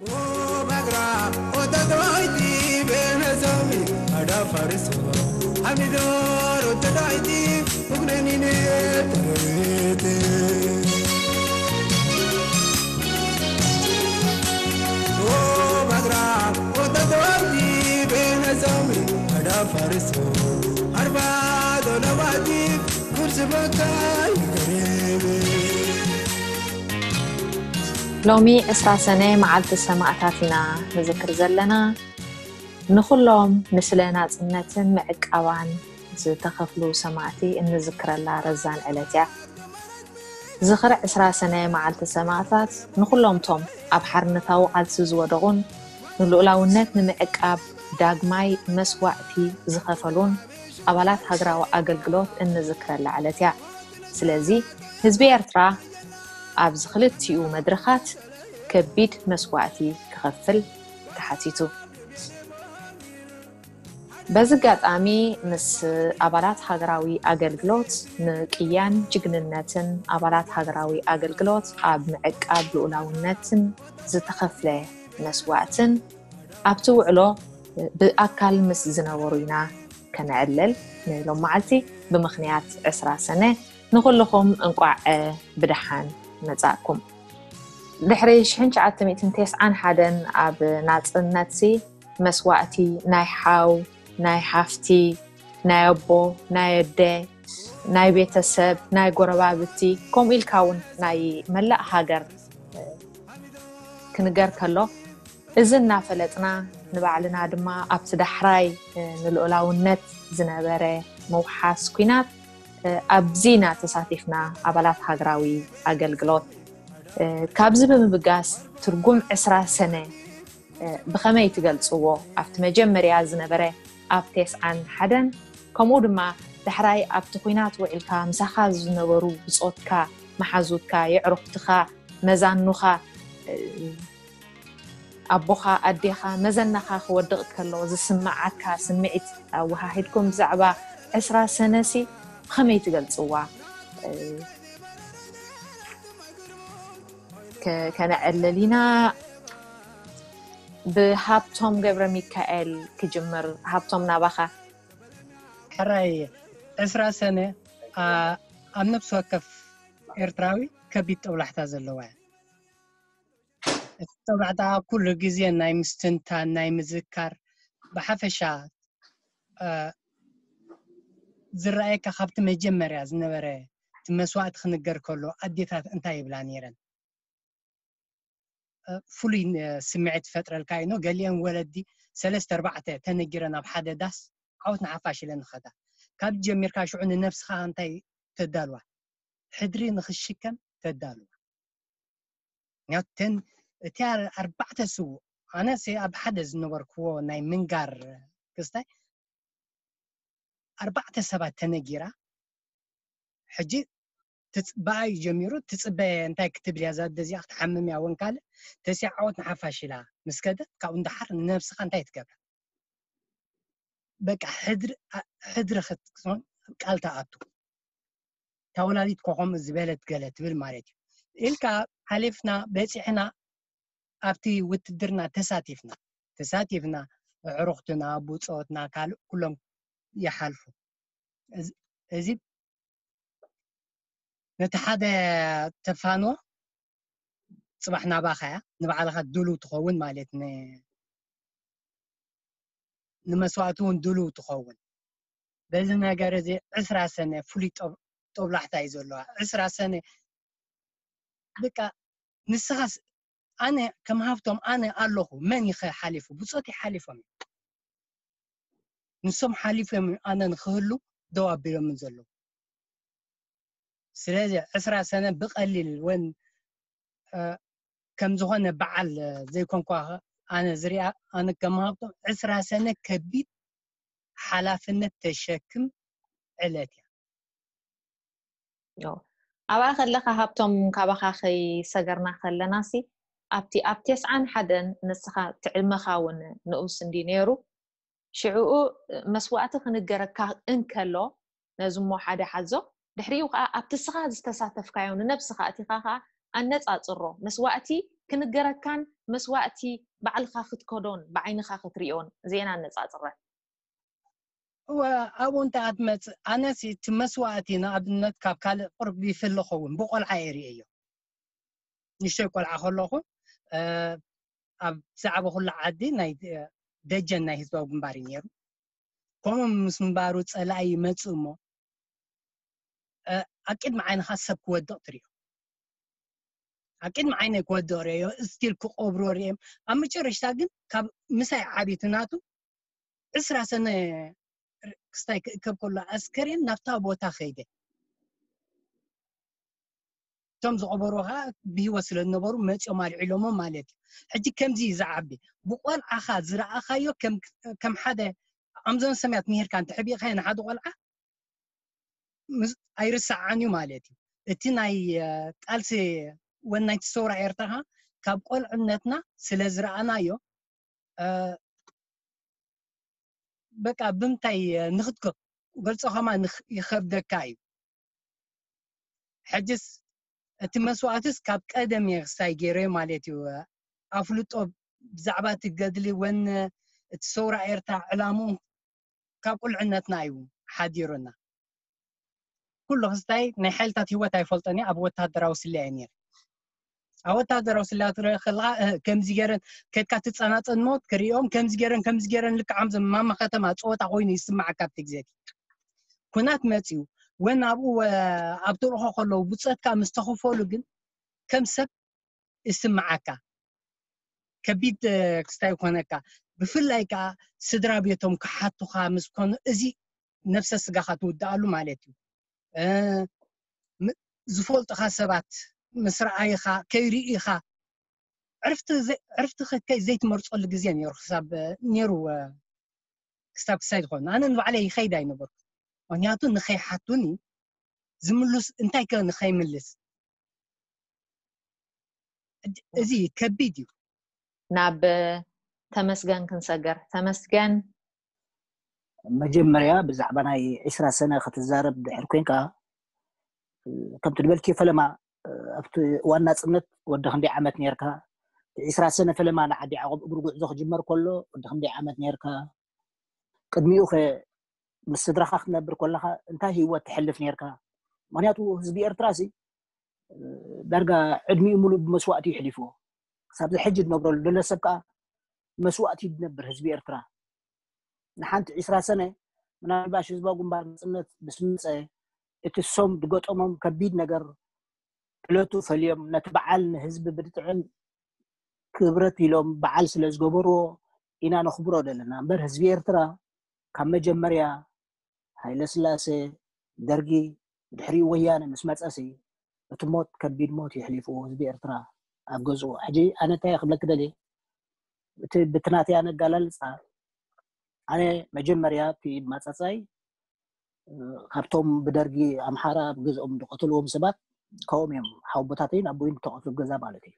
Obagra, otadoiti, benazomi, adafariso, amidor, otadoiti, ugnenine, terete. Obagra, otadoiti, benazomi, adafariso, arba, dolawati, kursi baka, ikarebe. ሎሚ ዕስራ ሰነ መዓልቲ ሰማእታት ኢና ንዝክር ዘለና። ንኹሎም ንስለ ናጽነትን ምዕቃባን ዝተኸፍሉ ሰማእቲ እንዝክረላ ረዛን ዕለት እያ። ዝኽሪ ዕስራ ሰነ መዓልቲ ሰማእታት ንኹሎም ቶም ኣብ ሓርነታዊ ቃልሲ ዝወደቑን ንልኡላውነት ንምዕቃብ ዳግማይ መስዋእቲ ዝኸፈሉን ኣባላት ሃገራዊ ኣገልግሎት እንዝክረላ ዕለት እያ። ስለዚ ህዝቢ ኤርትራ ኣብዚ ክልቲኡ መድረኻት ከቢድ መስዋእቲ ክኸፍል ተሓቲቱ። በዚ ኣጋጣሚ ምስ ኣባላት ሃገራዊ ኣገልግሎት ንቅያን ጅግንነትን ኣባላት ሃገራዊ ኣገልግሎት ኣብ ምዕቃብ ልኡላውነትን ዝተኸፍለ መስዋእትን ኣብቲ ውዕሎ ብኣካል ምስ ዝነበሩ ኢና ከነዕልል። ንሎም መዓልቲ ብምኽንያት ዕስራ ሰነ ንኹልኹም እንቋዕ ብደሓን መጻእኩም። ድሕሪ ሽሕን ትሽዓተ ሚእትን ተስዓን ሓደን ኣብ ናጽነትሲ መስዋእቲ ናይ ሓው፣ ናይ ሓፍቲ፣ ናይ ኣቦ፣ ናይ ኣደ፣ ናይ ቤተሰብ፣ ናይ ጎረባብቲ፣ ከምኡ ኢልካ እውን ናይ መላእ ሃገር ክንገር ከሎ፣ እዚ እናፈለጥና ንባዕልና ድማ ኣብቲ ዳሕራይ ንልኡላውነት ዝነበረ ምውሓስ ኲናት ኣብዚ ኢና ተሳቲፍና ኣባላት ሃገራዊ ኣገልግሎት። ካብዚ ብምብጋስ ትርጉም ዕስራ ሰነ ብኸመይ ትገልጽዎ? ኣብቲ መጀመርያ ዝነበረ ኣብ ተስዓን ሓደን ከምኡ ድማ ዳሕራይ ኣብቲ ኲናት ውዒልካ ምሳኻ ዝነበሩ ብጾትካ፣ መሓዙትካ፣ የዕሩኽትኻ፣ መዛኑኻ፣ ኣቦኻ፣ ኣዴኻ፣ መዘናኻ ክወድቕ ከሎ ዝስምዓካ ስምዒት ኣወሃሂድኩም ብዛዕባ ዕስራ ሰነሲ ብኸመይ ትገልጽዋ? ከነዕልል ኢና። ብሃብቶም ገብረ ሚካኤል ክጅምር። ሃብቶም ናባኻ። ሕራይ ዕስራ ሰነ ኣብ ነብሲ ወከፍ ኤርትራዊ ከቢድ ጠብላሕታ ዘለዋ እያ። እቲ ጠብላሕታ ኩሉ ግዜ ናይ ምስትንታን ናይ ምዝካር ብሓፈሻ ዝረኣየካ ካብቲ መጀመርያ ዝነበረ እቲ መስዋእቲ ክንገር ከሎ ኣዴታት እንታይ ይብላ ነይረን? ፍሉይ ስምዒት ትፈጥረልካ እዩ። ገሊአን ወለዲ ሰለስተ ኣርባዕተ ተነጊረን ኣብ ሓደ ዳስ ዓወት ንሓፋሽ ኢለን ይኸዳ። ካብ ጀሚርካ ሽዑ ንነብስኻ እንታይ ተዳልዋ? ሕድሪ ንኽሽከም ተዳልዋ። ምክንያቱ ተን እቲ ኣርባዕተ ስዉእ ኣነስ ኣብ ሓደ ዝነበርክዎ ናይ ምንጋር ክስታይ ኣርባዕተ ሰባት ተነጊራ ሕጂ ትጽበኣ እዩ ጀሚሩ። ትጽበ እንታይ ክትብል እያ እዛ ኣደ እዚኣ ክትሓምም እያ እውን ካልእ ተሲዓ ዓወት ንሓፋሽ ኢላ ምስ ከደት ካብኡ ንደሓር ንነብስኻ እንታይ ትገብራ? በቃ ሕድሪ ሕድሪ ክትኮን ቃል ትኣቱ። ተወላዲት ኮኾም ዝበለት ገለ ትብል ማለት እዩ ኢልካ ሓሊፍና በፂሕና ኣብቲ ውትድርና ተሳቲፍና ተሳቲፍና ኣዕሩኽትና ብፆትና ካልእ ኩሎም ይሓልፉ። እዚ ነቲ ሓደ ተፋንዎ ፅባሕ ናባኻ እያ ንባዕልኻ ድሉው ትኸውን ማለት ንመስዋእቲ እውን ድሉው ትኸውን። በዚ ነገር እዚ ዕስራ ሰነ ፍሉይ ጦብላሕታ እዩ ዘለዋ። ዕስራ ሰነ በቃ ንስኻስ ኣነ ከም ሃብቶም ኣነ ኣለኹ መን ይኸ ሓሊፉ ብፆት ሓሊፎም እዮም ንሶም ሓሊፎም ኣነ ንክህሉ ደው ኣቢሎምን ዘለዉ ስለዚ ዕስራ ሰነ ብቐሊል ወን ከም ዝኾነ በዓል ዘይኮንኳ ኣነ ዝሪኣ ኣነ ከም ሃብቶም ዕስራ ሰነ ከቢድ ሓላፍነት ተሸክም ዕለት እያ። ኣብኣ ከለኻ ሃብቶም ካባኻ ከይሰገርና ከለና ሲ ኣብቲ ኣብ ተስዓን ሓደን ንስኻ ትዕድመኻ እውን ንኡስ እንዲ ነይሩ ሽዕኡ መስዋእቲ ክንገረካ እንከሎ ነዚ እሞ ሓደ ሓዞ ድሕሪኡ ከዓ ኣብቲ ስኻ ዝተሳተፍካዮ ንነብስኻ እቲኻ ከዓ ኣነፃፅሮ መስዋእቲ ክንገረካን መስዋእቲ ባዕልኻ ክትከዶን ብዓይንኻ ክትሪኦን ዜና ኣነጻጽረ። እወ፣ ኣብኡ እንታይ ኣትመጽእ? ኣነሲ እቲ መስዋእቲ ንኣብነት ካብ ካልእ ቁርብ ይፍለ ኸውን ብቆልዓ እየ ርእየዮ። ንእሽተይ ቆልዓ ከለኹ ኣብ ዛዕባ ኩሉ ዓዲ ናይ ደጀን ናይ ህዝባዊ ግንባር እዩ ነይሩ። ከምኡ ምስ ምንባሩ ጸላኢ ይመጽእ እሞ ኣቂድሚ ዓይንኻ ሰብ ክወድቕ ትሪኦ። ኣቂድሚ ዓይነይ ክወድቕ ርእዮ፣ እስቲል ክቐብሮ ርእዮም። ኣብ መጨረሽታ ግን ካብ ምሳይ ዓብይቲ ናቱ ዕስራ ሰነ ክስታይ ክእከብ ከሎ ኣስከሬን ናብታ ቦታ ከይደ። እቶም ዝቐበሩ ከዓ ብህይወት ስለ ዝነበሩ መፂኦም ኣልዒሎሞ ማለት እዩ። ሕጂ ከምዚ እዩ ዝዓቢ። ብቆልዓኻ ዝረኣኻዮ ከም ሓደ ኣምዞን ሰማያት ምሄርካ እንተሕቢእኻዮ ንሓደ ቆልዓ ኣይርሳዓን እዩ ማለት እዩ። እቲ ናይ ቃልሲ ወን ናይቲ ሰውራ ኤርትራ ካብ ቆልዕነትና ስለ ዝረኣናዮ በቃ ብምንታይ ንክትከ ገልጾ ከማ ይኸብደካ እዩ። ሕጅስ እቲ መስዋእትስ ካብ ቀደም እየ ክሳይ ገይረ ማለት እዩ። ኣፍልጦ ብዛዕባ እቲ ገድሊ ወን እቲ ሰውራ ኤርትራ ዕላምኡ ካብ ቁልዕነትና እዩ ሓዲሩና። ኩሉ ክስታይ ናይ ሓይልታት ህይወት ኣይፈልጦን እየ። ኣብ ወታደራዊ ስለያ እየ ነይረ። ኣብ ወታደራዊ ስለያ ትርኢ ከለካ ከምዚ ገይረን ከድካ ትጸናጸን ሞት ክሪኦም ከምዚ ገይረን ከምዚ ገይረን ልክዓም ማማ ከተማ ጸወታ ኮይኑ ይስማዓካ ኣብቲ ግዜ እቲ ኩናት መጺኡ ወን ኣብኡ ኣብ ትርኾ ከለዉ ብጸትካ ምስ ተኸፈሉ ግን ከም ሰብ ይስምዓካ። ከቢድ ክስታይ ይኮነካ። ብፍላይ ከዓ ስድራ ቤቶም ክሓቱኻ ምስ ኮኑ እዚ ነፍሰ ስጋኻ ትውድኣሉ ማለት እዩ። ዝፈልጡኻ ሰባት ምስ ረኣይኻ ከይርእኻ ዕርፍቲ ከከይ ዘይትመርፀሉ ግዜ ነይሩ ክሳብ ነይሩ ክሳብ ክሳይ ዝኾኑ ኣነ ንባዕለይ ይኸይድ ኣይነበርኩ። ምክንያቱ ንኸይሓቱኒ ዝምሉስ እንታይ ከ ንኸይምልስ እዚ ከቢድ እዩ። ናብ ተመስገን ክንሰገር። ተመስገን፣ መጀመርያ ብዛዕባ ናይ ዒስራ ሰነ ክትዛረብ ድሕር ኮንካ ከምቲ ድበልክዮ ፈለማ ኣብቲ እዋን ናፅነት ወዲ ክንደይ ዓመት ነርካ? ዒስራ ሰነ ፈለማ ንዓዲ ዓቆብ እግሪ ጉዕዞ ክጅመር ከሎ ወዲ ክንደይ ዓመት ነርካ? ቅድሚኡ ከ ምስ ስድራኻ ክትነብር ከለኻ እንታይ ህይወት ትሕልፍ ነርካ? ምክንያቱ ህዝቢ ኤርትራ ሲ ዳርጋ ዕድሚኡ ሙሉእ ብመስዋእቲ እዩ ሕሊፍዎ። ክሳብ ሕጂ ዝነብረሉ ዘሎ ሰብ ከዓ መስዋእቲ እዩ ዝነብር ህዝቢ ኤርትራ። ንሓንቲ ዒስራ ሰነ ምናልባሽ ህዝባዊ ግንባር ናፅነት ምስ መፀ እቲ ሶም ዝገጠሞም ከቢድ ነገር ዕለቱ ፈልዮም ነቲ በዓል ንህዝቢ ብጥዕም ክብረት ኢሎም በዓል ስለ ዝገበርዎ ኢና ነኽብሮ ዘለና እምበር ህዝቢ ኤርትራ ካብ መጀመርያ ሃይለ ስላሴ ደርጊ ድሕሪኡ ወያነ ምስ መፀሲ እቲ ሞት ከቢድ ሞት የሕሊፍዎ ህዝቢ ኤርትራ ኣብ ገዝኡ። ሕጂ ኣነ እንታይ ክብለክ ደልየ እቲ ብትናተይ ኣነጋላልፃ ኣነ መጀመርያ እቲ ማፃፃይ ካብቶም ብደርጊ ኣምሓራ ኣብ ገዝኦም ዝቀተልዎም ሰባት ካብኦም እዮም ሓወቦታተይን ኣቦይን ዝተቀትሉ ገዛ ማለት እዩ።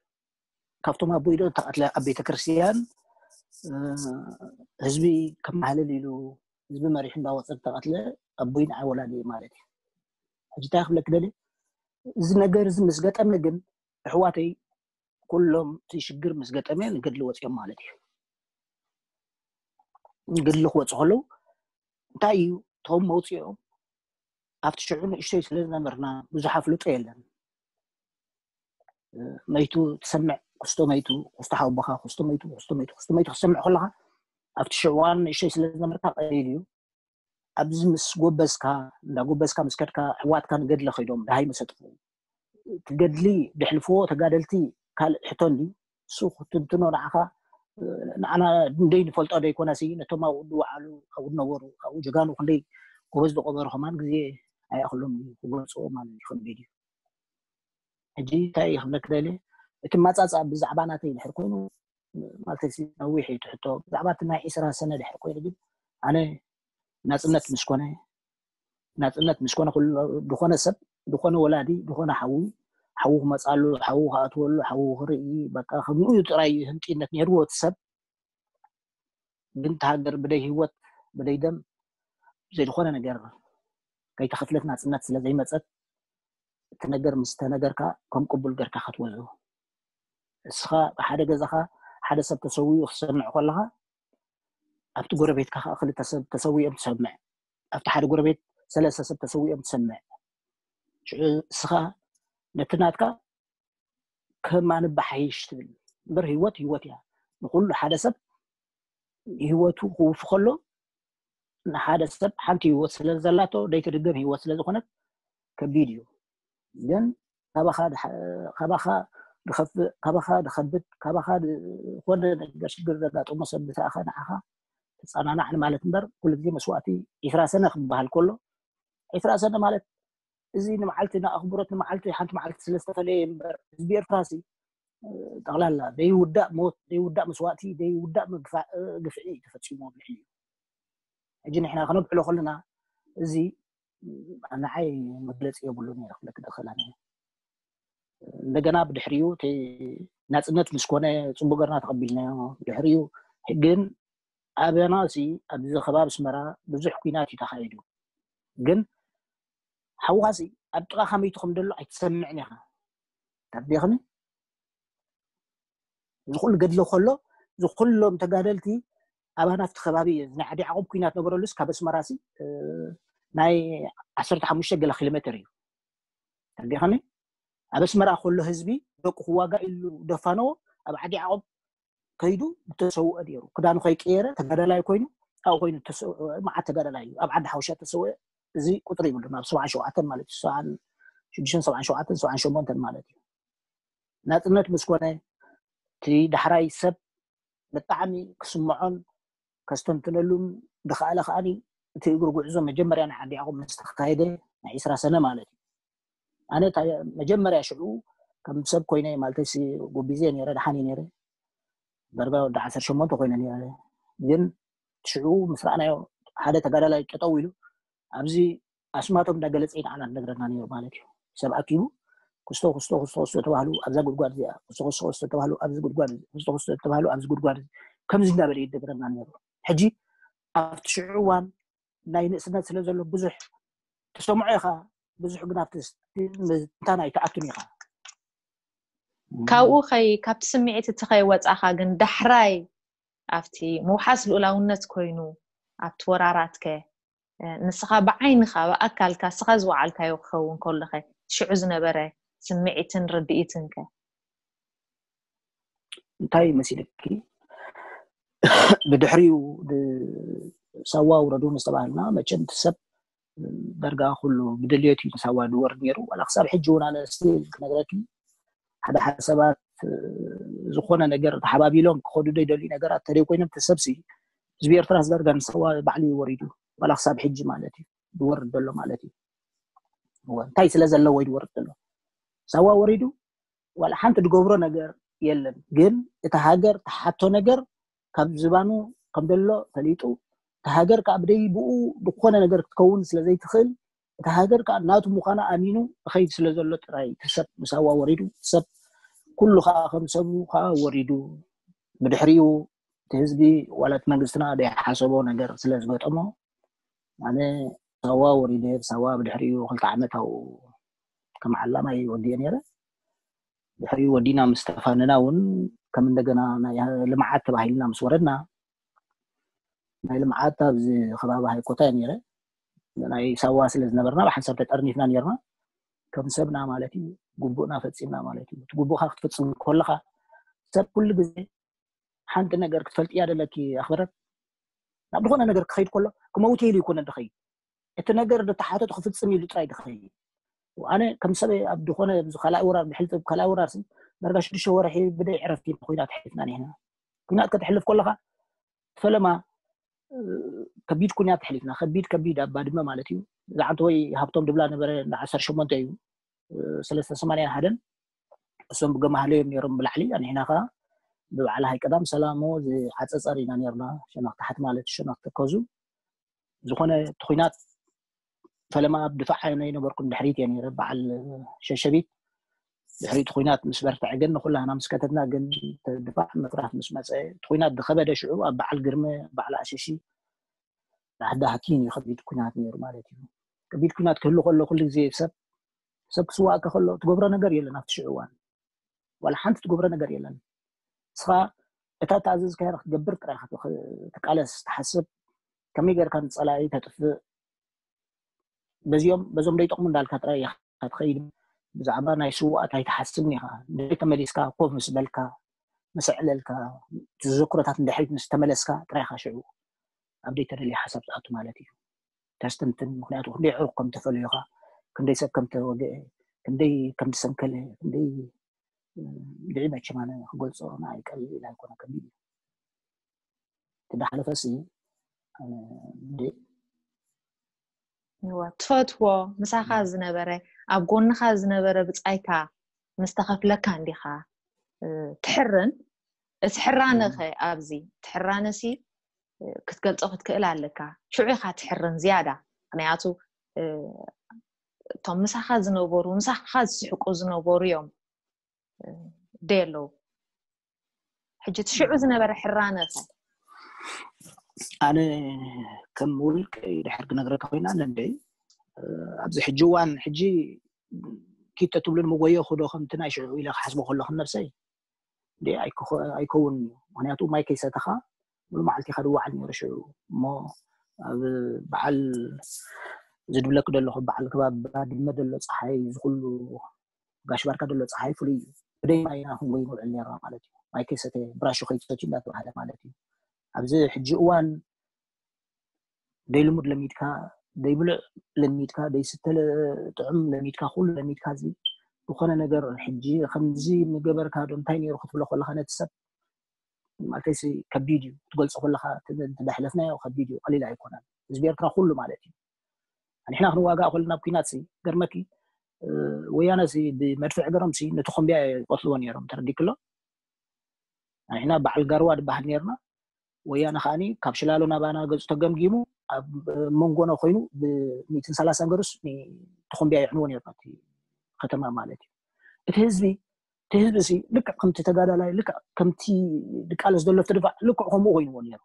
ካብቶም ኣቦይ ዶ ተቀትለ ኣብ ቤተክርስትያን ህዝቢ ከማህልል ኢሉ ህዝቢ መሪሑ እንዳወፀ ዝተቀትለ ኣቦይ ንዓይ ወላዲ ማለት እዩ። ሕጂ እንታይ ክብለክ ደሊ እዚ ነገር እዚ ምስ ገጠመ ግን ኣሕዋተይ ኩሎም እቲ ሽግር ምስ ገጠመ ንገድሊ ወፂኦም ማለት እዩ። ንገድሊ ክወፁ ከለዉ እንታይ እዩ እቶም መውፅኦም ኣብቲ ሽዑ ንእሽተይ ስለ ዝነበርና ብዙሕ ኣፍልጦ የለን። መይቱ ትሰምዕ ክስቶ መይቱ ክስቶ ሓወቦኻ ክስቶ መይቱ ክስቶ መይቱ ክስቶ መይቱ ክትሰምዕ ከለኻ ኣብቲ ሽዑ እዋን ንእሽተይ ስለ ዝነበርካ ቀሊል እዩ። ኣብዚ ምስ ጎበዝካ እንዳጎበዝካ ምስ ከድካ ኣሕዋትካ ንገድሊ ከይዶም ደሃይ መሰጥፉ እቲ ገድሊ ደሕልፍዎ ተጋደልቲ ካልእ ሕቶ እንዲ እሱ ክትንትኖ ንዓኻ ንዓና እንደይ ንፈልጦ ዶ ይኮነሲ ነቶም ኣብኡ ዝወዓሉ ኣብኡ ዝነበሩ ኣብኡ ጀጋኑ ክንደይ ጎበዝ ዝቆበሩ ከማን ግዜ ኣይኣክሎም እዩ ክገልፅዎ ማለት እዩ ከቢድ እዩ። ሕጂ እንታይ እዩ ክብለክ ደልየ እቲ ማፃፃ ብዛዕባ ናተይ ድሕር ኮይኑ ማለት ነዊሕ እዩ ትሕቶ ብዛዕባ እቲ ናይ ዒስራ ሰነ ድሕር ኮይኑ ግን ኣነ ናፅነት ምስ ኮነ ናፅነት ምስ ኮነ ዝኾነ ሰብ ዝኾነ ወላዲ ዝኾነ ሓዊ ሓዊ ክመፃሉ ሓዊ ክኣትወሉ ሓዊ ክርኢ በቃ ከምኡ እዩ ጥራይ ህንጢነት ነይርዎ እቲ ሰብ ግን እቲ ሃገር ብደይ ህይወት ብደይ ደም ብዘይ ዝኾነ ነገር ከይተኸፍለት ናፅነት ስለ ዘይመፀት እቲ ነገር ምስ ተነገርካ ከም ቅቡል ገርካ ክትወዝቦ እስኻ ብሓደ ገዛኻ ሓደ ሰብ ተሰዊኡ ክትሰምዕ ከለኻ ኣብቲ ጎረቤትካ ከዓ ክልተ ሰብ ተሰዊኦም ትሰምዕ። ኣብቲ ሓደ ጎረቤት ሰለስተ ሰብ ተሰዊኦም ትሰምዕ። ሽዑ እስኻ ነቲ ናትካ ከማንባሓይሽ ትብል እምበር ህይወት ህይወት እያ። ንኩሉ ሓደ ሰብ ህይወቱ ክውፍ ከሎ ንሓደ ሰብ ሓንቲ ህይወት ስለ ዘላቶ ደይትድገም ህይወት ስለ ዝኾነት ከቢድ እዩ። ግን ካባኻ ካባኻ ድኸፍእ ካባኻ ድኸብድ ካባኻ ዝኾነ ነገር ሽግር ዘጋጠሞ ሰብ ብትኣኸ ንዓኻ ትፀናናዕ ማለት እምበር ኩሉ ግዜ መስዋእቲ ዒስራ ሰነ ክበሃል ከሎ ዒስራ ሰነ ማለት እዚ ንመዓልቲ ንኣኽብሮት ንመዓልቲ ሓንቲ መዓልቲ ስለ ዝተፈለየ እምበር ህዝቢ ኤርትራ ሲ ጠቕላላ ዘይውዳእ ሞት ዘይውዳእ መስዋእቲ ዘይውዳእ ግፍዒ እዩ ተፈፂሙ ኣብ ልዕሊ እዩ። ሕጂ ንሕና ክነብዕሎ ከለና እዚ ንዓይ መግለፂ የብሉን እየ ክብለክ ደኸላ እንደገና ብድሕሪኡ ናፅነት ምስ ኮነ ፅቡቅ ገርና ተቐቢልናዮ። ብድሕሪኡ ግን ኣበና ሲ ኣብዚ ከባቢ ኣስመራ ብዙሕ ኩናት እዩ ተኻይዱ። ግን ሓውኻ ሲ ኣብ ጥቓ ከመይቱ ከም ደሎ ኣይትሰምዕን ኢኻ። ተርዲኽኒ? እዚ ኩሉ ገድሎ ከሎ እዚ ኩሎም ተጋደልቲ ኣባና ኣብቲ ከባቢ እዩ። ናይ ዓዲ ዓቆብ ኩናት ነበረሉስ ካብ ኣስመራ ሲ ናይ ዓሰርተ ሓሙሽተ ገለ ኪሎ ሜትር እዩ። ተርዲኽኒ? ኣብ ኣስመራ ከሎ ህዝቢ ደቁ ክዋጋ ኢሉ ደፋነዎ ኣብ ዓዲ ዓቆብ ከይዱ ዝተሰውአ ነይሩ። ክዳኑ ከይቀየረ ተጋዳላይ ኮይኑ ኣብኡ ኮይኑ መዓት ተጋዳላይ እዩ ኣብ ዓዲ ሓውሻ ተሰውአ። እዚ ቁጥሪ ይብሉ ኣብ ሰብዓን ሸውዓተን ማለት እዩ። ሽዱሽተን ሰብዓን ሸውዓተን ሰብዓን ሸሞንተን ማለት እዩ። ናፅነት ምስ ኮነ እቲ ዳሕራይ ሰብ ብጣዕሚ ክስምዖን ከስተንትነሉን ዝኸኣለ ከዓኒ እቲ እግሪ ጉዕዞ መጀመርያ ንዓዲ ዓቑብ ምስ ተኻየደ ናይ ዒስራ ሰነ ማለት እዩ። ኣነ መጀመርያ ሽዑ ከም ሰብ ኮይነ ማለት ጉቢዘ ነረ ደሓን ነረ ደርጋ ወዲ ዓሰርተ ሸሞንተ ኮይነ ነረ ግን ሽዑ ምስ ረኣናዮ ሓደ ተጋዳላይ ጠጠው ኢሉ ኣብዚ ኣስማቶም እንዳገለፀ ንዓና ዝነግረና ነሩ ማለት እዩ። ሰብ ኣኪቡ ክስቶ ክስቶ ክስቶ ክስቶ ተባህሉ ኣብዛ ጉድጓድ እዚኣ ክስቶ ክስቶ ክስቶ ተባህሉ ኣብዚ ጉድጓድ ክስቶ ክስቶ ተባህሉ ኣብዚ ጉድጓድ ከምዚ እንዳበለ ይነግረና ነሩ። ሕጂ ኣብቲ ሽዑ እዋን ናይ ንእስነት ስለ ዘሎ ብዙሕ ትሰምዖ ኢኻ፣ ብዙሕ ግን ኣብቲ ትንታን ኣይትኣቱን ኢኻ። ካብኡ ኸይ ካብቲ ስምዒት እቲ ኸይ ወፃኻ ግን ዳሕራይ ኣብቲ ምውሓስ ልኡላውነት ኮይኑ ኣብቲ ወራራትከ ንስኻ ብዓይንኻ ብኣካልካ ንስኻ ዝወዓልካዮ ክኸውን ከሎኸ ሽዑ ዝነበረ ስምዒትን ርድኢትንከ? እንታይ መሲልኪ? ብድሕሪኡ ሳዋ ውረዱ ምስ ተባህልና መቸም እቲ ሰብ ደርጋ ኩሉ ብድልየት እዩ ንሳዋ ድወርድ ነይሩ። ዋላ ክሳብ ሕጂ እውን ኣነ ስቲል ክነግረኪ ሓደ ሓደ ሰባት ዝኾነ ነገር ተሓባቢሎም ክኸዱ ዘይደልዩ ነገራት ተደይ ኮይኖም እቲ ሰብሲ ህዝቢ ኤርትራ ዳርጋ ንሳዋ ባዕሉ እዩ ወሪዱ። ዋላ ክሳብ ሕጂ ማለት እዩ ድወርድ ዘሎ ማለት እዩ። እንታይ ስለ ዘለዎ እዩ ድወርድ ዘሎ? ሳዋ ወሪዱ ዋላ ሓንቲ ድገብሮ ነገር የለን። ግን እቲ ሃገር ተሓቶ ነገር ካብ ዝባኑ ከም ዘሎ ፈሊጡ እቲ ሃገር ከዓ ብደይ ብኡ ዝኾነ ነገር ክትከውን ስለ ዘይትኽእል እቲ ሃገር ከዓ ናቱ ምዃና ኣሚኑ እኸይድ ስለ ዘሎ ጥራይ እቲ ሰብ ምሳዋ ወሪዱ ሰብ ኩሉ ከዓ ከም ሰቡ ከዓ ወሪዱ ብድሕሪኡ እቲ ህዝቢ ዋላ እቲ መንግስትና ዘይሓሰቦ ነገር ስለ ዝገጠሞ ኣነ ሳዋ ወሪደ ሳዋ ብድሕሪኡ ክልተ ዓመት ኣብኡ ከም ዓላማይ ወዲኤ ነይረ። ድሕሪኡ ወዲና ምስ ተፋነና እውን ከም እንደገና ናይ ልምዓት ተባሂልና ምስ ወረድና ናይ ልምዓት ኣብዚ ከባቢ ሃይኮታ እየ ነይረ። ናይ ሳዋ ስለ ዝነበርና ብሓንሳብ ተጠርኒፍና ነርና። ከም ሰብና ማለት እዩ ግቡእና ፈፂምና ማለት እዩ። እቲ ግቡእካ ክትፍፅም ከለካ ሰብ ኩሉ ግዜ ሓንቲ ነገር ክትፈልጥያ ደለኪ ኣኽበረት ናብ ዝኾነ ነገር ክኸይድ ከሎ ክመውት ኢሉ ይኮነ ድኸይድ እቲ ነገር ዝተሓተቱ ክፍፅም ኢሉ ጥራይ ድኸይድ። ኣነ ከም ሰብ ኣብ ዝኾነ ካልኣይ ወራር ብሕልፊ ካልኣይ ወራር ዳርጋ ሽዱሽተ ወርሒ ብደይ ዕረፍቲ ኮይና ተሕልፍና ኒሕና። ኩናት ከተሕልፍ ከለካ ፈለማ ከቢድ ኩናት ተሕሊፍና። ከቢድ ከቢድ ኣብ ባድመ ማለት እዩ። ዝዓንተ ወይ ሃብቶም ድብላ ነበረ እንዳ ዓሰርተ ሸሞንተ እዩ ሰለስተ ሰማንያን ሓደን እሶም ብገማህለዮም ነይሮም ብላዕሊ ኣንሕና ከዓ ብበዓል ሃይ ቀዳም ሰላሞ ዝዓፀፀር ኢና ነርና ሸነኽ ታሕቲ ማለት ሸነኽ ተከዙ ዝኾነ እቲ ኩናት ፈለማ ኣብ ድፋዕ ኣይነበርኩን ድሕሪት እየ ነይረ በዓል ሸሸቢት ድሕሪት ኩናት ምስ በርትዐ ግን ንኩላህና ምስ ከተትና ግን ድፋዕ ምፍራት ምስ መፀ እቲ ኩናት ዝከበደ ሽዑ ኣብ በዓል ግርመ በዓል ኣሸሺ ዳሕዳሕኪን እዩ ከቢድ ኩናት ነይሩ ማለት እዩ። ከቢድ ኩናት ክህሉ ከሎ ኩሉ ግዜ ሰብ ሰብ ክስዋእካ ከሎ ትገብሮ ነገር የለን ኣብቲ ሽዑ እዋን ዋላ ሓንቲ ትገብሮ ነገር የለን። ንስኻ እታ ተኣዘዝካዮ ክትገብር ጥራይ ኢኻ ትቃለስ፣ ትሓስብ፣ ከመይ ጌርካ ንጸላኢ ተጥፍእ፣ በዚኦም በዞም ደይጠቕሙ እንዳልካ ጥራይ ኢኻ ትኸይድ። ብዛዕባ ናይ ስውኣት ኣይትሓስብን ኢኻ። እንድሕሪ ተመሊስካ ኮፍ ምስ በልካ፣ ምስ ኣዕለልካ፣ ተዘክሮታት እንድሕሪ ምስ ተመለስካ ጥራይ ኢኻ ሽዑ ኣብ ደይተደልየ ሓሳብ ትኣቱ ማለት እዩ። ተስትንትን፣ ምክንያቱ ክንደይ ዕሩኽ ከም ተፈለዩኻ፣ ክንደይ ሰብ ከም ተወግአ፣ ክንደይ ከም ዝሰንከለ፣ ክንደይ ድዒ መቸም ኣነ ክገልጾ ንዓይ ቀሊል ኣይኮነ፣ ከቢድ እዩ። እቲ ዳሓለፈሲ እዋ ትፈትዎ ምሳኻ ዝነበረ ኣብ ጎንኻ ዝነበረ ብጻይካ ምስ ተኸፍለካ እንዲኻ ትሕርን። እቲ ሕራነኸ ኣብዚ ትሕራነሲ ክትገልጾ ክትክእል ኣለካ። ሽዑ ኢኻ ትሕርን ዝያዳ፣ ምክንያቱ እቶም ምሳኻ ዝነበሩ ምሳኻ ዝስሕቁ ዝነበሩ እዮም ደይ ኣለዉ። ሕጂ እቲ ሽዑ ዝነበረ ሕራነኸ? ኣነ ከም ውልቀ ድሕር ክነግረካ ኮይና ነንደይ ኣብዚ ሕጂ እዋን ሕጂ ኪድ ተትብሉን ምጎየኹ ዶ ከምቲ ናይ ሽዑ ኢለ ክሓስቦ ከለኹ ነብሰይ እንዴ ኣይከውን እዩ። ምክንያቱ ማይ ከይሰተኻ ሙሉ መዓልቲ ኢኻ ድወዓል ነይሩ ሽዑ። እሞ ኣብ በዓል ዝድብለክ ደለኹ በዓል ከባቢ ባድመ ደሎ ፀሓይ ዝኩሉ ጋሽ ባርካ ደሎ ፀሓይ ፍሉይ እዩ። ብደይ ማይ ኢና ክንጎይ ንውዕል ነርና ማለት እዩ። ማይ ከይሰተ ብራሹ ከይትሰትዩ እንዳተባሃለ ማለት እዩ። ኣብዚ ሕጂ እዋን ደይ ልሙድ ለሚድካ፣ ደይ ብሉዕ ለሚድካ፣ ደይ ስተ ጥዑም ለሚድካ፣ ኩሉ ለሚድካ እዚ ዝኾነ ነገር ሕጂ ከምዚ ምገበርካ ዶ እንታይ ነይሩ ክትብሎ ከለኻ ነቲ ሰብ ማለተይሲ ከቢድ እዩ ክትገልፆ ከለኻ እንዳሕለፍናዮ ከቢድ እዩ፣ ቀሊል ኣይኮነን። ህዝቢ ኤርትራ ኩሉ ማለት እዩ። ንሕና ክንዋጋእ ከለና ኣብ ኩናት ሲ ገርመኪ ወያነ ሲ ብመድፍዕ ገሮም ሲ ነቲ ኮምቢያ ይቆትልዎ ነይሮም፣ ተረዲክሎ። ንሕና በዓል ጋርዋ ድበሃል ነርና። ወያነ ከዓኒ ካብ ሽላሎ ናባና ገጹ ተገምጊሙ ኣብ መንጎና ኮይኑ ብሚእትን ሰላሳን ገሩስ ንተኾምቢያ የዕንዎ ነርና እቲ ከተማ ማለት እዩ። እቲ ህዝቢ እቲ ህዝቢ ሲ ልክዕ ከምቲ ተጋዳላይ ልክዕ ከምቲ ድቃለስ ዘሎ እቲ ድፋዕ ልክዕ ከምኡ ኮይንዎ ነይሩ።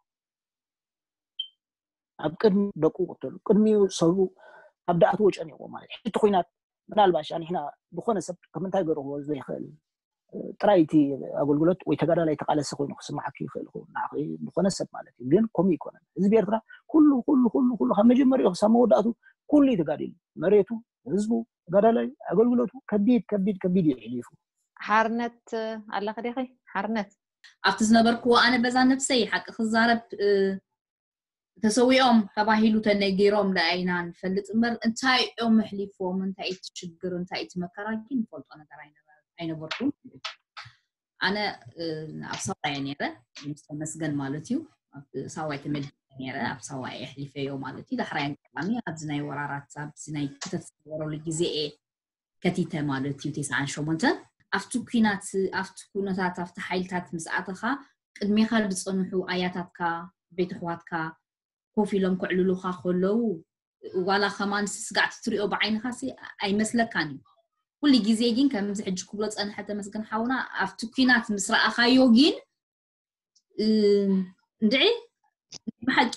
ኣብ ቅድሚ ደቁ ቅተሉ ቅድሚኡ ሰቡ ኣብ ደኣትዎ ጨኒቕዎ ማለት እዩ። እቲ ኩናት ምናልባሽ ኣንሕና ዝኾነ ሰብ ከም እንታይ ገርዎ ዘይኽእል ጥራይ እቲ ኣገልግሎት ወይ ተጋዳላይ ተቃለሲ ኮይኑ ክስማዓኪ ይኽእል ይኸውን ንዓኺ ዝኾነ ሰብ ማለት እዩ። ግን ከምኡ ይኮነን። ህዝቢ ኤርትራ ኩሉ ኩሉ ኩሉ ኩሉ ካብ መጀመሪኡ ክሳብ መወዳእቱ ኩሉ እዩ ተጋዲሉ። መሬቱ፣ ህዝቡ፣ ተጋዳላይ ኣገልግሎቱ ከቢድ ከቢድ ከቢድ እዩ ኣሕሊፉ። ሓርነት ኣለኺ ዲኺ? ሓርነት ኣብቲ ዝነበርክዎ ኣነ በዛ ነብሰይ ሓቂ ክዛረብ ተሰዊኦም ተባሂሉ ተነጊሮም ደኣ ኢና ንፈልጥ እምበር እንታይ እዮም ኣሕሊፎም እንታይ እቲ ሽግር እንታይ እቲ መከራ ግን ንፈልጦ ነገር ኣይነበርኩም። ኣነ ኣብ ሳዋ እየ ነይረ ምስ ተመስገን ማለት እዩ። ኣብ ሳዋ እየ ተመሊሰ ነይረ ኣብ ሳዋ እየ ኣሕሊፈዮ ማለት እዩ። ዳሕራይ ኣጋጣሚ ኣብዚ ናይ ወራራት ኣብዚ ናይ ክተት ዝነበረሉ ግዜ እየ ከቲተ ማለት እዩ። ተስዓን ሸሞንተን ኣብቲ ኩናት ኣብቲ ኩነታት ኣብቲ ሓይልታት ምስ ኣተኻ ቅድሜኻ ዝፀንሑ ኣያታትካ ቤት ኣሕዋትካ ኮፍ ኢሎም ከዕልሉኻ ከለዉ ዋላ ከማን ስጋዕቲ ትሪኦ ብዓይንኻ ሲ ኣይመስለካን እዩ። ኩሉ ግዜ ግን ከምዚ ሕጂ ክብሎ ፀንሐ ተመስገን ሓውና ኣብቲ ኩናት ምስ ረኣኻዮ ግን እንድዒ ብሓቂ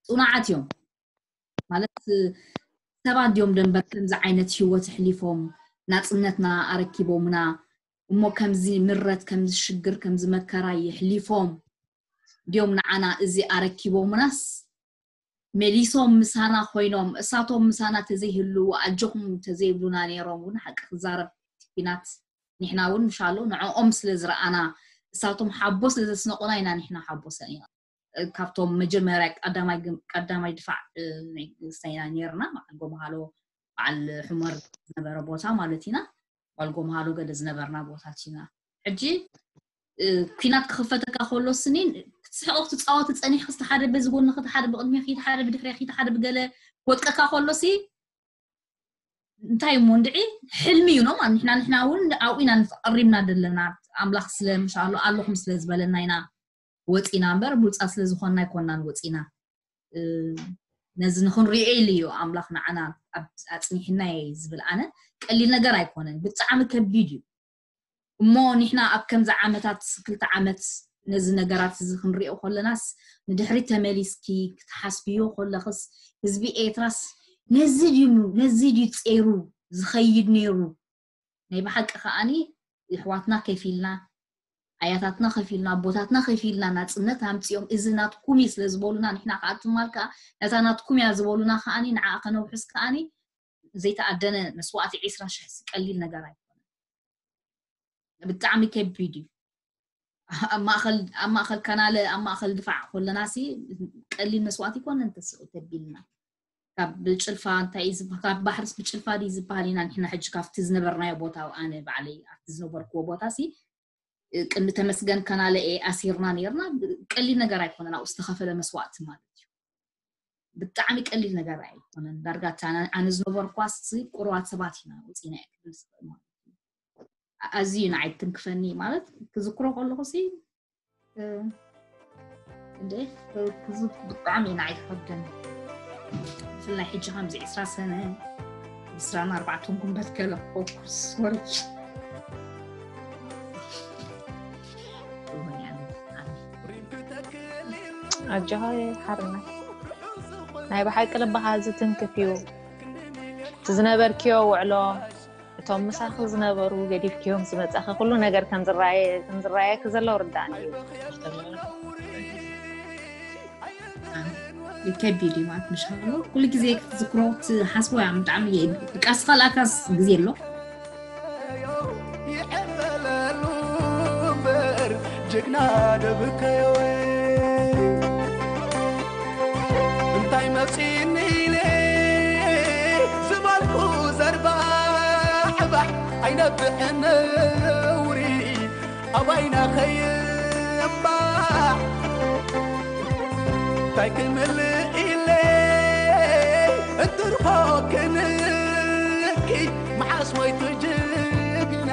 ፅኑዓት እዮም ማለት ሰባት ድዮም ደንበር ከምዚ ዓይነት ህይወት ኣሕሊፎም ናፅነትና ኣረኪቦምና እሞ ከምዚ ምረት ከምዚ ሽግር ከምዚ መከራ የሕሊፎም ድዮም ንዓና እዚ ኣረኪቦምናስ መሊሶም ምሳና ኮይኖም እሳቶም ምሳና ተዘይህልዉ ኣጆኹም ተዘይብሉና ነይሮም እውን ሓቂ ክዛረብ ኩናት ንሕና እውን ምሻሎ ንዕኦም ስለ ዝረኣና እሳቶም ሓቦ ስለ ዘስነቁና ኢና ንሕና ሓቦሰን ኢና ካብቶም መጀመርያ ቀዳማይ ድፋዕ ናይ ግስታይና ነርና በዓል ጎመሃሎ በዓል ሕመር ዝነበረ ቦታ ማለት ኢና በዓል ጎመሃሎ ገለ ዝነበርና ቦታት ኢና ሕጂ ኩናት ክኽፈተካ ከሎ ስኒን ክትስሕቕ ክትፃወት ፀኒሕ ክስተ ሓደ በዚ ጎኒ ክቲ ሓደ ብቅድሚ ኪድ ሓደ ብድሕሪ ኪድ ሓደ ብገለ ክወጥቀካ ከሎ ሲ እንታይ እሞ እንድዒ ሕልሚ እዩ ነው ንሕና ንሕና እውን ኣብኡ ኢና ንቀሪብና ዘለና ኣምላኽ ስለ ምሻሎ ኣለኹም ስለ ዝበለና ኢና ወፂና እምበር ብሉፃ ስለ ዝኾንና ኣይኮናን ወፂና ነዚ ንክንሪኦ ኢሉ እዩ ኣምላኽ ንዓና ኣፅኒሕና ዝብል ኣነ ቀሊል ነገር ኣይኮነን ብጣዕሚ ከቢድ እዩ እሞ ንሕና ኣብ ከምዚ ዓመታት ክልተ ዓመት ነዚ ነገራት እዚ ክንሪኦ ከለናስ ንድሕሪ ተመሊስኪ ክትሓስብዮ ከለኽስ ህዝቢ ኤርትራስ ነዚ ድዩ ነዚ ድዩ ፀይሩ ዝኸይድ ነይሩ ናይ ብሓቂ ከዓኒ ኣሕዋትና ከፊልና፣ ኣያታትና ከፊልና፣ ኣቦታትና ከፊልና ናፅነት ኣምፅኦም፣ እዚ ናትኩም እዩ ስለ ዝበሉና፣ ንሕና ከዓ ትማል ከዓ ነታ ናትኩም እያ ዝበሉና ከዓኒ ንዓ ከነውሕስ ከዓኒ ዘይተኣደነ መስዋእቲ ዕስራ ሽሕ ቀሊል ነገር ኣይኮነን። ብጣዕሚ ከቢድ እዩ። ኣብ ማእኸል ኣብ ማእኸል ካናለ ኣብ ማእኸል ድፋዕ ከለና ሲ ቀሊል መስዋእቲ ይኮነን ተስ- ተቢልና። ካብ ብጭልፋ እንታይ እዩ ዝብ- ካብ ባሕርስ ብጭልፋ ድዩ ዝበሃል ኢና ንሕና ሕጂ ካብቲ ዝነበርናዮ ቦታ፣ ኣነ ባዕለይ ኣብቲ ዝነበርክዎ ቦታ ሲ ቅድሚ ተመስገን ካናለ እየ ኣሲርና ነርና። ቀሊል ነገር ኣይኮነን ኣብኡ ዝተኸፈለ መስዋእቲ ማለት እዩ። ብጣዕሚ ቀሊል ነገር ኣይኮነን። ዳርጋ ኣነ ዝነበርኳስ ቁሩባት ሰባት ኢና ውፅኢና እየ ክብል ዝኽእል ማለት እዩ። ኣዝዩ ንዓይ ትንክፈኒ ማለት ክዝክሮ ከለኹ ሲ እንደ ብጣዕሚ ንዓይ ትኸብደኒ። ብፍላይ ሕጂ ከምዚ ዕስራ ሰነ ዕስራን ኣርባዕተን ጉንበት ገለ ኮኩስ ወርቂ ኣጆኻ ሓርነት ናይ ብሓቂ ልብኻ ዝትንክፍ እዩ። እቲ ዝነበርክዮ ውዕሎ እቶም ምሳኺ ዝነበሩ ገዲፍክዮም ዝመጻኺ ኩሉ ነገር ከም ዝረኣየኪ ዘሎ ርዳእኒ እዩ። ከቢድ እዩ ማለት ምሻሎ ኩሉ ግዜ ክትዝክሮ ክትሓስቦ ያ ብጣዕሚ እየ ብቃስኻ ላካስ ግዜ ኣሎ። ይዕበለሉ እምበር ጅግና ደብከዮ እንታይ መፂኒ ኢለ ዝበልኩ ዘርባዕባዕ ኣይነብዕን ነውሪ ኣባይና ከይባዕ እንታይ ክምልእ ኢለ እንትርፎ ክንኪ መዓስ ሞይቱ ጅግና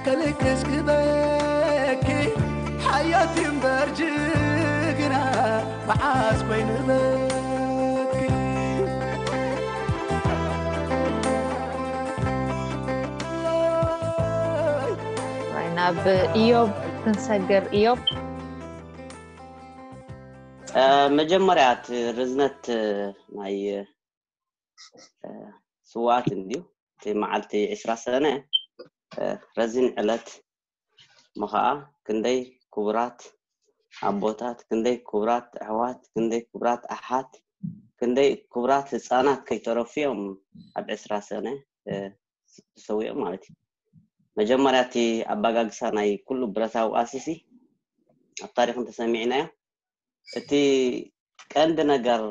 ከልክስ ክበኪ ሓያት እምበር ጅግና መዓስ ኮይኑ በኪ ናብ ኢዮብ ክንሰግር። ኢዮብ መጀመርያ እቲ ርዝነት ናይ ስዋኣት እንድዩ እቲ መዓልቲ ዕስራ ሰነ ረዚን ዕለት ምኸዓ ክንደይ ክቡራት ኣቦታት ክንደይ ክቡራት ኣሕዋት ክንደይ ክቡራት ኣሓት ክንደይ ክቡራት ህፃናት ከይተረፉ እዮም ኣብ ዕስራ ሰነ ተሰዊኦም ማለት እዩ። መጀመርያ እቲ ኣባጋግሳ ናይ ኩሉ ብረታዊ ቃልሲ ሲ ኣብ ታሪክ እንተሰሚዕናዮ እቲ ቀንዲ ነገር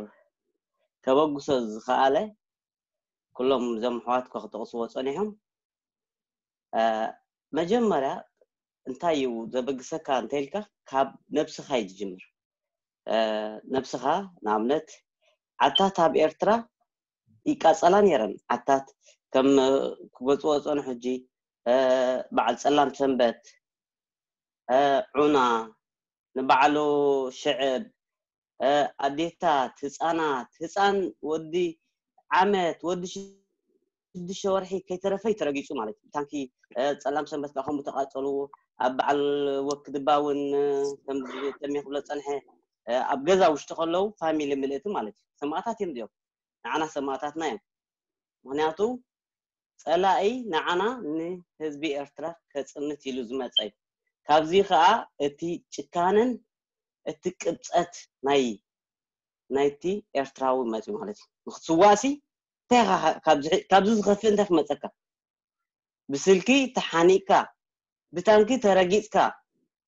ከበግሶ ዝኸኣለ ኩሎም እዞም ኣሕዋትካ ክጠቕስዎ ፀኒሖም መጀመርያ እንታይ እዩ ዘበግሰካ እንተኢልካ ካብ ነብስኻ እዩ ዝጅምር። ነብስኻ ንኣብነት ዓድታት ኣብ ኤርትራ ይቃጸላ ነይረን ዓድታት ከም ክገጽዎ ዝጸንሑ ሕጂ በዓል ጸላም ሰንበት ዑና ንባዕሉ ሽዕብ ኣዴታት ህፃናት ህፃን ወዲ ዓመት ወዲ ሽዱሽተ ወርሒ ከይተረፈ ተረጊፁ ማለት እዩ። ታንኪ ፀላም ሰንበት ከዓ ከምኡ ተቃፀሉ ኣብ በዓል ወክድባ እውን ከምተሚክብሎ ፀንሐ ኣብ ገዛ ውሽጢ ከለዉ ፋሚሊ ምልእቲ ማለት እዩ። ሰማእታት እዮም እዚኦም ንዓና ሰማእታትና እዮም። ምክንያቱ ፀላኢ ንዓና ንህዝቢ ኤርትራ ከፅንት ኢሉ ዝመፀ እዩ። ካብዚ ከዓ እቲ ጭካነን እቲ ቅብፀት ናይ ናይቲ ኤርትራዊ መፅዩ ማለት እዩ። ንክትስዋእሲ እንታይ ኢኻ ካብዚ ዝኸፍእ እንታይ ክመፀካ? ብስልኪ ተሓኒቅካ፣ ብታንኪ ተረጊፅካ፣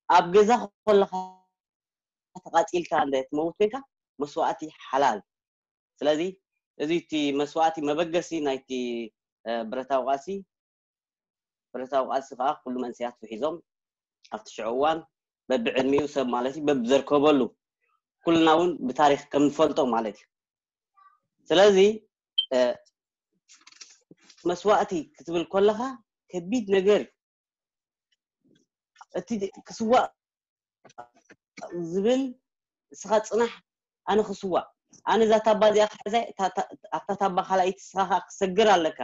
ኣብ ገዛ ከለካ ተቃፂልካ እንደ ትመውት ኮይንካ መስዋእቲ ሓላል። ስለዚ እዚ እቲ መስዋእቲ መበገሲ ናይቲ ብረታዊ ቃልሲ ብረታዊ ቃልሲ ከዓ ኩሉ መንስያት ውሒዞም ኣብቲ ሽዑ እዋን በብዕድሚኡ ሰብ ማለት እዩ በብዘርከበሉ ኩልና እውን ብታሪክ ከም ንፈልጦ ማለት እዩ። ስለዚ መስዋእቲ ክትብል ከለካ ከቢድ ነገር እዩ። እቲ ክስዋእ ዝብል እስኻ ፅናሕ ኣነ ክስዋእ ኣነ እዛ ታባ እዚኣ ክሕዛ ኣብታ ታባ ካልኣይቲ እስኻ ከዓ ክሰግር ኣለካ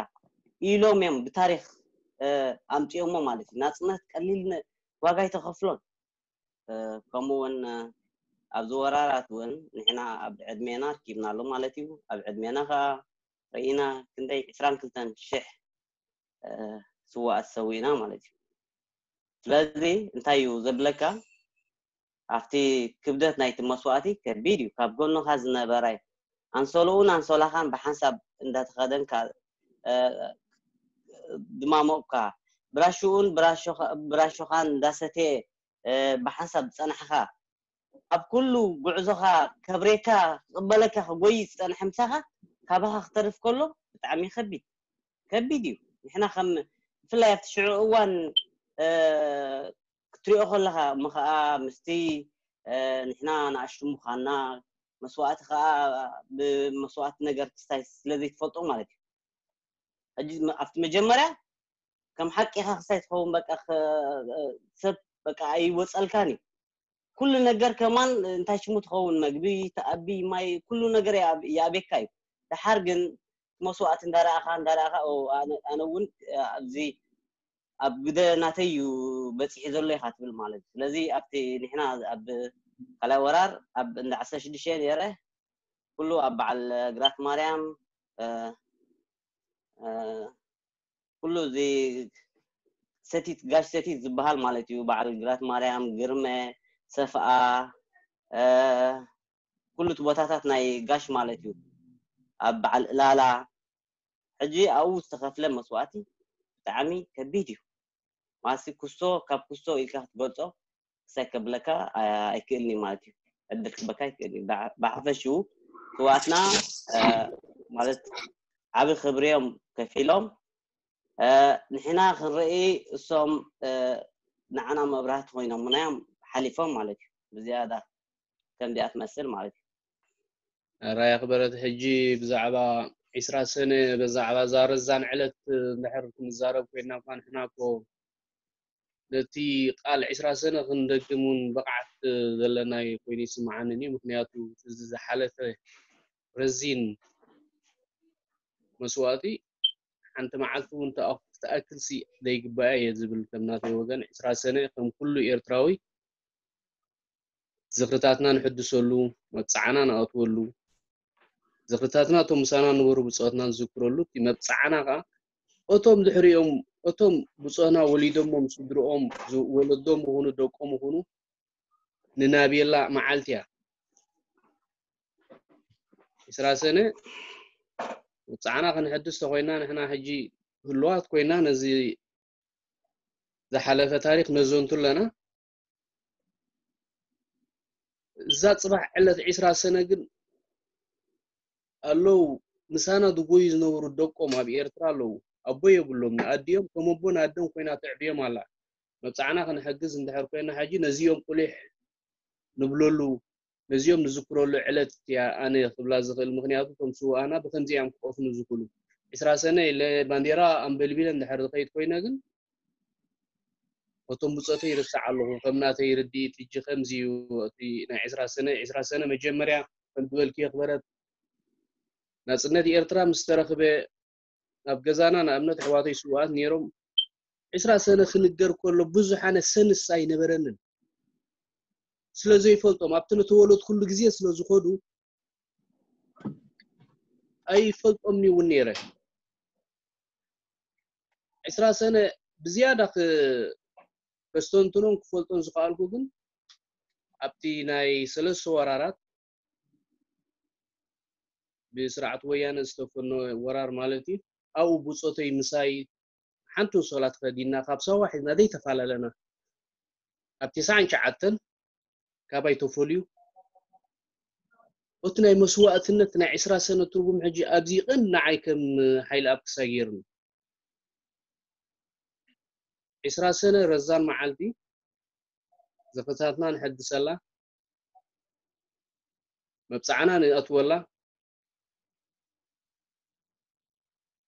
ኢሎም እዮም ብታሪክ ኣምፅኦሞ ማለት እዩ። ናፅነት ቀሊል ዋጋ ይተኸፍሎን ከምኡ እውን ኣብዚ ወራራት እውን ንሕና ኣብ ዕድሜና ርኪብናሉ ማለት እዩ። ኣብ ዕድሜና ከዓ ርኢና ክንደይ ዕስራን ክልተን ሽሕ ስዋኣት ሰዊእና ማለት እዩ። ስለዚ እንታይ እዩ ዘብለካ? ኣብቲ ክብደት ናይቲ መስዋእቲ ከቢድ እዩ። ካብ ጎንኻ ዝነበረ ኣንሶልኡን ኣንሶላኻን ብሓንሳብ እንዳተኸደንካ ድማሞቕካ፣ ብራሽኡን ብራሾኻን እንዳሰተየ ብሓንሳብ ዝፀናሕኻ፣ ኣብ ኩሉ ጉዕዞኻ ከብሬካ፣ ክቕበለካ፣ ክጎይ ዝፀንሐ ምሳኻ ካባኻ ክተርፍ ከሎ ብጣዕሚ ከቢድ ከቢድ እዩ። ንሕና ከም ብፍላይ ኣብቲ ሽዑ እዋን ክትሪኦ ከለኻ እሞ ከዓ ምስቲ ንሕና ንኣሽቱ ምዃንና መስዋእቲ ከዓ ብመስዋእቲ ነገር ክስታይ ስለ ዘይትፈልጦ ማለት እዩ። ሕጂ ኣብቲ መጀመርያ ከም ሓቂኻ ክሳይ ትኸውን በቃ ሰብ በቃ ኣይወፀልካን እዩ። ኩሉ ነገር ከማን እንታይ ሽሙ ትኸውን፣ መግቢ ተኣቢ፣ ማይ፣ ኩሉ ነገር ይኣብ- ይኣቤካ እዩ። ደሓር ግን መስዋእቲ እንዳረኣኻ እንዳረኣኻ ኦ፣ ኣነ ኣነ እውን ኣብዚ ኣብ ግደ ናተይ እዩ በፂሑ ዘሎ ኢኻ ትብል ማለት እዩ። ስለዚ ኣብቲ ንሕና ኣብ ካልኣይ ወራር ኣብ እንዳ ዓሰርተ ሽዱሽተ ነይረ፣ ኩሉ ኣብ በዓል ግራት ማርያም እ፣ እ፣ ኩሉ እዚ ሰቲት ጋሽ ሰቲት ዝበሃል ማለት እዩ። በዓል ግራት ማርያም፣ ግርመ፣ ሰፍኣ፣ እ፣ ኩሉ እቲ ቦታታት ናይ ጋሽ ማለት እዩ። ኣብ በዓል እላላ ሕጂ ኣብኡ ዝተኸፍለ መስዋእቲ ብጣዕሚ ከቢድ እዩ። ማሲ ኩስቶ ካብ ኩስቶ ኢልካ ክትገልጾ ክሳይ ከብለካ ኣይክእልን እዩ ማለት እዩ። ዕድል ክበካ ኣይክእልን እዩ። ብሓፈሽኡ ስዋትና ማለት ዓቢ ክብሪ እዮም ከፊሎም ንሕና ክንርኢ እሶም ንዓና መብራህቲ ኮይኖምና እዮም ሓሊፎም ማለት እዩ። ብዝያዳ ከምዚኣ ትመስል ማለት እዩ። ራያ ክበረት ሕጂ ብዛዕባ ዒስራ ሰነ ብዛዕባ ዛረዛን ዕለት እንድሕር ክንዛረብ ኮይና እኳ ንሕና እኮ ነቲ ቃል ዒስራ ሰነ ክንደግም እውን ብቕዓት ዘለና ኮይኑ ይስምዓንን እዩ። ምክንያቱ እዚ ዝሓለፈ ረዚን መስዋእቲ ሓንቲ መዓልቲ እውን ተኣክልሲ ዘይግባእ እየ ዝብል ከም ናተይ ወገን ዒስራ ሰነ ከም ኩሉ ኤርትራዊ ዝኽርታትና ንሕድሰሉ፣ መብጽዓና ንኣትወሉ፣ ዝኽርታትና እቶም ምሳና ነበሩ ብጾትና ንዝክረሉ፣ እቲ መብጽዓና ከኣ እቶም ድሕሪኦም እቶም ብጾትና ወሊዶሞም ስድርኦም ወለዶም ይኹኑ ደቆም ይኹኑ ንናብየላ መዓልቲ እያ። ዒስራ ሰነ መብጽዓና ክንሕድስ ተኾይና ንሕና ሕጂ ህልዋት ኮይና ነዚ ዝሓለፈ ታሪኽ ነዘንቱ ኣለና። እዛ ፅባሕ ዕለት ዒስራ ሰነ ግን ኣለዉ ምሳና ዝጎዩ ዝነበሩ ደቆም ኣብ ኤርትራ ኣለዉ። ኣቦ የብሎም፣ ንኣዲኦም ከም ኣቦ ንኣደም ኮይና ተዕብዮም ኣላ። መብፃዕና ክንሕግዝ እንድሕር ኮይና ሕጂ ነዚኦም ቁሊሕ ንብለሉ ነዚኦም ንዝክረሉ ዕለት እያ ኣነ ክብላ ዝኽእል። ምኽንያቱ እቶም ስውኣና ብከምዚ እዮም ክቐስኑ ዝኽእሉ። ዒስራ ሰነ ኢለ ባንዴራ ኣንበልቢለ እንድሕር ዝኸይድ ኮይነ ግን እቶም ብፆተይ ይርስዕ ኣለኹ። ከም ናተይ ርድኢት ሕጂ ከምዚ እዩ። እቲ ናይ ዒስራ ሰነ ዒስራ ሰነ መጀመርያ ከም ዝበልክዮ ክበረት ናፅነት ኤርትራ ምስ ተረኽበ ኣብ ገዛና ንኣብነት ኣሕዋተይ ስውኣት ነይሮም ዒስራ ሰነ ክንገር ከሎ ብዙሕ ኣነ ሰንስ ኣይነበረንን ስለ ዘይፈልጦም ኣብቲ ንተወለድኩሉ ግዜ ስለ ዝኸዱ ኣይፈልጦምኒ እውን ነይረ። ዒስራ ሰነ ብዝያዳ ከስተንትኖን ክፈልጦን ዝኸኣልኩ ግን ኣብቲ ናይ ሰለስተ ወራራት ብስርዓት ወያነ ዝተፈነወ ወራር ማለት እዩ። ኣብኡ ብፆተይ ምሳይ ሓንቲ እንሶላ ተኸዲና ካብ ሳዋ ሒዝና ዘይተፈላለና ኣብ ተስዓን ትሽዓተን ካባይ ተፈልዩ እቲ ናይ መስዋእትነት ናይ ዕስራ ሰነ ትርጉም ሕጂ ኣብዚ ይቕን ንዓይ ከም ሓይሊ ኣብ ክሳይ ገይሩኒ። ዕስራ ሰነ ረዛን መዓልቲ ዝኽርታትና ንሐድሰላ መብፅዓና ንኣትወላ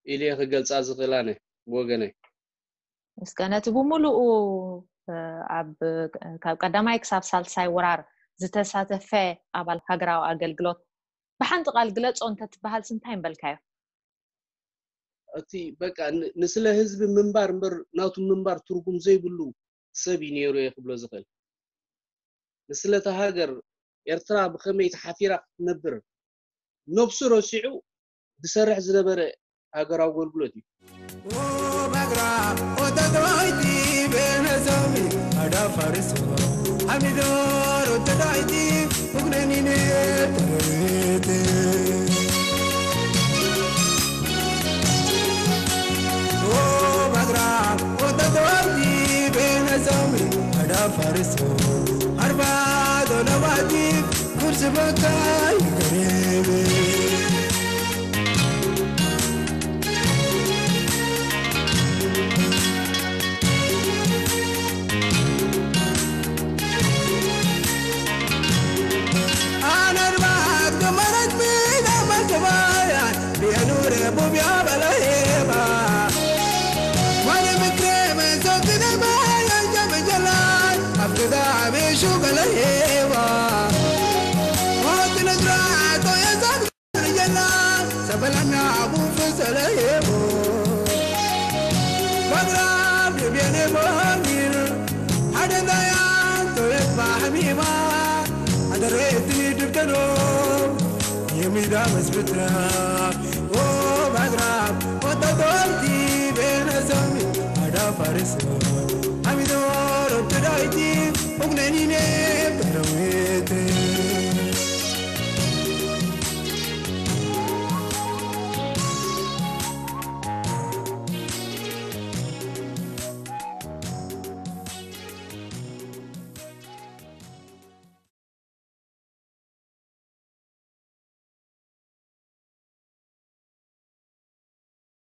ኢለ ክገልፃ ዝኽእል ኣነ ብወገነይ። እስከ ነቲ ብምሉኡ ኣብ ካብ ቀዳማይ ክሳብ ሳልሳይ ወራር ዝተሳተፈ ኣባል ሃገራዊ ኣገልግሎት ብሓንቲ ቃል ግለፆ እንተትበሃልስ እንታይ ምበልካዮ? እቲ በቃ ንስለ ህዝቢ ምንባር እምበር ናቱ ምንባር ትርጉም ዘይብሉ ሰብ እዩ ነይሩ እየ ክብሎ ዝኽእል። ንስለ እታ ሃገር ኤርትራ ብኸመይ ተሓፊራ ክትነብር ነብሱ ረሲዑ ዝሰርሕ ዝነበረ ሃገራዊ ኣገልግሎት እዩ። ቤነዞሚ ኣዳ ፋርሶ ሓሚዶሮ ተዳይቲ ሙግነኒኔ ተረቤት ኦ ባድራ ኦ ተዳይቲ ቤነዞሚ ኣዳ ፋርሶ ኣርባ ዶለዋቲ ኩርስ በካይ ገሬቤ ኣነርባት ገመረት ሚዳ መከባያ ቢያኑረ ቡቢያ በለሄባ ማነ ምክረ መንሶትነ ባያ ጀመጀላ ኣብ ግዳ ቤሹ በለሄባ ሞት ነድራቶ የዛብ ጀና ሰበላና ቡፍ ሰለሄቦ ባድራም የቤነ ቦሚር ሓደ ዳያን ቶየት ባሕሚማ ኣደሬትኒ ድብተኖ የሚዳ መስብትራ ኦ ባድራም ወተቶልቲ ቤነሰሚ ኣዳ ፋርስ ሓሚዶሮ ትዳይቲ ኡግነኒኔ